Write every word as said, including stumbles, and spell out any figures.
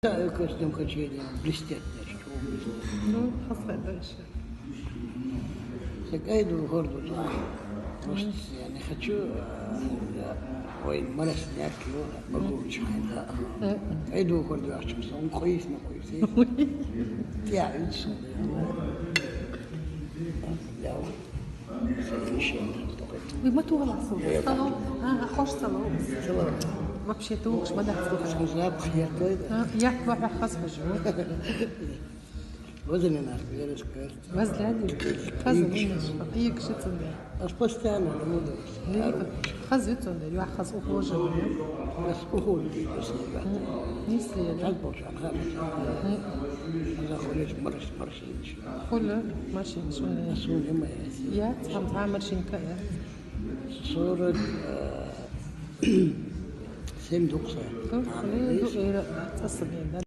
Костюм качели блестят, я что. Ну, хасхай дальше. Такая духор дула. Просто я не хочу, э, я, ой, марас не могу, чай, да. Э. Ай духор дула, чем сон, кой, но кой, все. Я, и что, да. Я, Уй, ма тугӀал ас ву. Салам. ХӀаа, хӀаа, хош салам. Салам. Вообще-то угӀуш ма дац ву. Шун запах яркий, да? А, я ва хьо хаза хожу. Ваза не нах, я расскажу. Ваза лади. Хаза не нах. Ик ши цунда. Ас постоянно не буду. Не, хаза вицунда, я хаза ухожу. Ас ухожу, я. Нисле, да? Хаза болчан, хаза. Хаза холеш марш, марш. Хула машин шуна. Шуна ма я. Я, цхьа, цхьа машинка я. Сорок семь дукха. Хула ду эра цасабен, да.